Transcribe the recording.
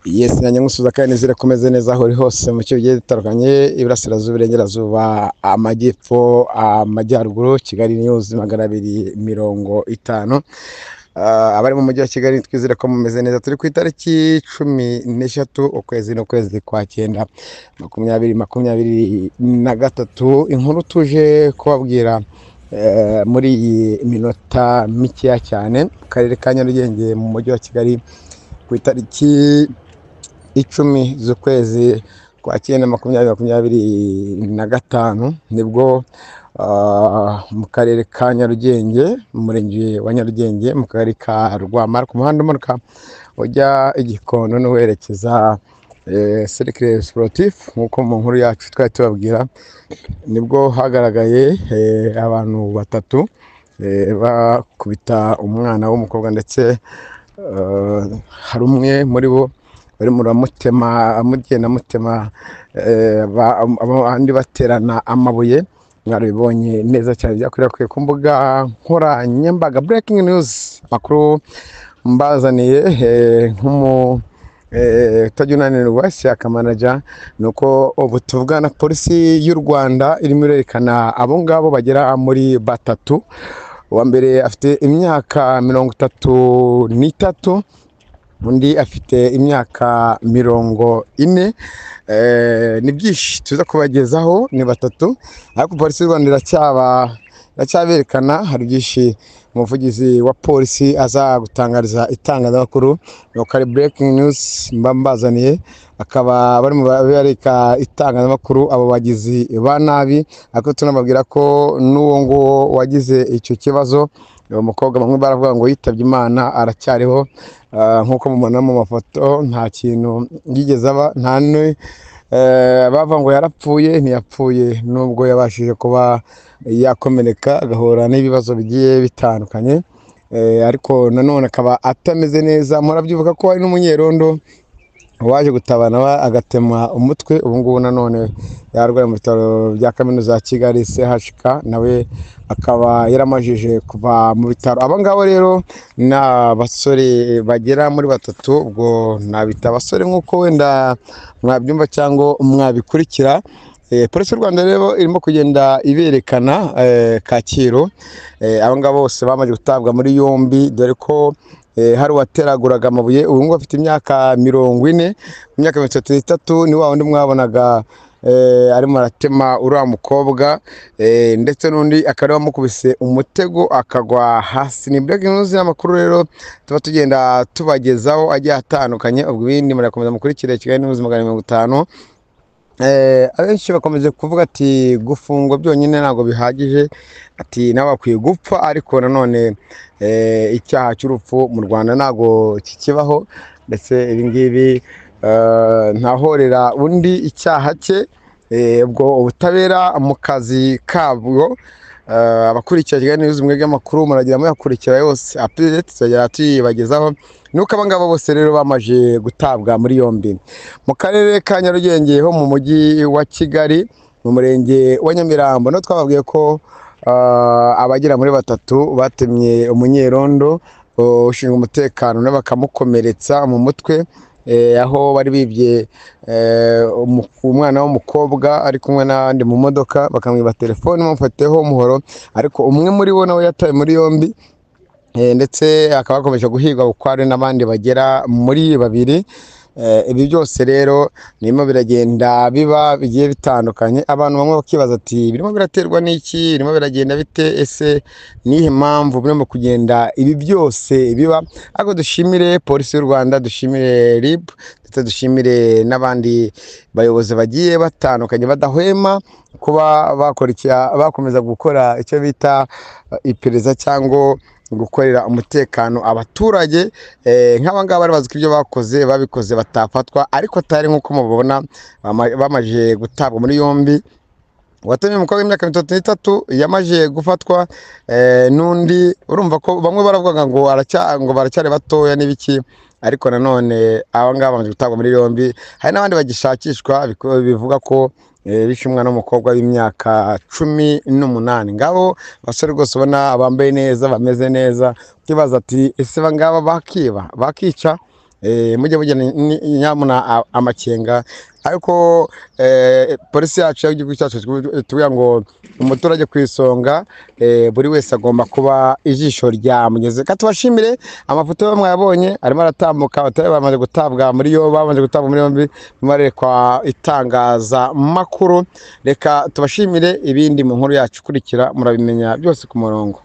Yes, nanjye ngusuhuza kandi nizere ko umeze neza aho uri hose mu bice bigiye bitandukanye, iburasirazuba, iburengerazuba, amajyepfo, amajyaruguru. Kigali News 250. Abari mu mujyi wa Kigali twizere ko mumeze neza. Turi ku itariki 13 ukwezi n'ukwezi kwa cyenda 2023. Inkuru tuje kubabwira muri iyi minota mikeya cyane, mu karere ka Nyarugenge mu mujyi wa Kigali ku itariki 10 z'ukwezi kwa cyenda 2025, nibwo mu karere ka Nyarugenge, mu murenge wa Nyarugenge, mu kagari ka Rwamara, ku muhanda umanuka ujya i Gikondo n'uwerekeza Cercle Sportif, nk'uko mu nkuru yacu twari tubabwira, nibwo hagaragaye abantu batatu bakubita umwana w'umukobwa, ndetse hari umwe muri bo barimo baramutema, amugenda amutema, abandi baterana amabuye. Mwarabibonye neza cyane, byakwirakwiye ku mbuga nkoranyambaga. Breaking news, makuru mbazaniye nk'umu utajya unanirwa Shyaka Manager, ni uko ubu tuvugana polisi y'u Rwanda irimo irerekana abo ngabo bagera muri batatu. Uwa mbere afite imyaka 33, undi afite imyaka 40. Ni byinshi tuza kubagezaho, ni batatu, ariko polisi y'u Rwanda iracyaberekana. Hari byinshi umuvugizi wa polisi aza gutangariza itangazamakuru, nuko ari breaking news mba mbazaniye, akaba barimo bereka itangazamakuru abo bagizi ba nabi. Ariko tunababwira ko n'uwo nguwo wagize icyo kibazo, uwo mukobwa bamwe baravuga ngo yitabye Imana, aracyariho. Nk'uko mubona mu mafoto nta kintu yigeze aba, nta bavuga ngo yarapfuye, ntiyapfuye, nubwo yabashije kuba yakomereka agahura n'ibibazo bigiye bitandukanye, ariko nanone akaba atameze neza. Murabyibuka ko hari n'umunyerondo waje gutabana agatema umutwe, ubu ngubu nanone yarwaye mu bitaro bya kaminuza ya Kigali CHK, nawe akaba yaramajije kuva mu bitaro. Aba ngabo rero ni abasore bagera muri batatu, ubwo nabita abasore nk'uko wenda mwabyumva cyangwa mwabikurikira. Polisi y'u Rwanda rero irimo kugenda iberekana Kacyiru. Aba ngabo bose bamaze gutabwa muri yombi, dore ko hari uwateraguraga amabuye, ubu ngubu afite imyaka 40, imyaka 33 ni wa wundi mwabonaga arimo aratema uriya mukobwa, ndetse n'undi akaba wamukubise umutego akagwa hasi. Ni breaking news y'amakuru rero tuba tugenda tubagezaho agiye atandukanye. Ubwo ibindi murakomeza mukurikire Kigali News 250. Abenshi bakomeje kuvuga ati gufungwa byonyine ntabwo bihagije, ati nawe bakwiye gupfa, ariko nanone icyaha cy'urupfu mu Rwanda ntabwo kikibaho, ndetse ibi ngibi ntahorera undi icyaha cye. Ubwo ubutabera mu kazi kabwo. Abakurikira Kigali News mwebwe amakuru muragira muyakurikira yose update tuzajya tuyibagezaho. Nuko aba ngaba bose rero bamaze gutabwa muri yombi mu karere ka Nyarugenge ho mu mujyi wa Kigali, mu murenge wa Nyamirambo. No twababwiye ko abagera muri batatu batemye umunyerondo ushinzwe umutekano nawe bakamukomeretsa mu mutwe, aho bari bibye umwana w'umukobwa ari kumwe n'abandi mu modoka, bakamwiba telefone bamufateho umuhoro, ariko umwe muri bo nawe yatawe muri yombi, ndetse akaba akomeje guhigwa bukware n'abandi bagera muri babiri. Ibi byose rero birimo biragenda biba bigiye bitandukanye. Abantu bamwe bakibaza ati birimo biraterwa n'iki, birimo biragenda bite, ese nihe mpamvu birimo kugenda ibi byose biba? Ariko dushimire polisi y'u Rwanda, dushimire RIB, ndetse dushimire n'abandi bayobozi bagiye batandukanye badahwema kuba bakomeza gukora icyo bita iperereza cyangwa gukorera umutekano abaturage. Nk'aba ngaba bari bazi ko ibyo bakoze babikoze batafatwa, ariko atari nk'uko mubibona bamaze gutabwa muri yombi. Uwatemye umukobwa w'imyaka 33 yamaze gufatwa, n'undi urumva ko bamwe baravugaga ngo ngo baracyari batoya n'ibiki, ariko nanone aba ngaba bamaze gutabwa muri yombi. Hari n'abandi bagishakishwa bivuga ko bishe umwana w'umukobwa w'imyaka 18. Ngabo basore rwose ubona bambaye neza, bameze neza, ukibaza ati ese aba ngaba bakiba bakica? Mujye mujya nyamuna amakenga, ariko polisi yacu y'igihugu cyacu tubwira ngo umuturage ku isonga, buri wese agomba kuba ijisho rya mugeze. Ka tubashimire, amafoto yo mwayabonye arimo aratambuka, abatari bamaze gutabwa muri yo, bamaze gutabwa muri yombi, barekwa itangazamakuru. Reka tubashimire, ibindi mu nkuru yacu ikurikira murabimenya byose ku murongo.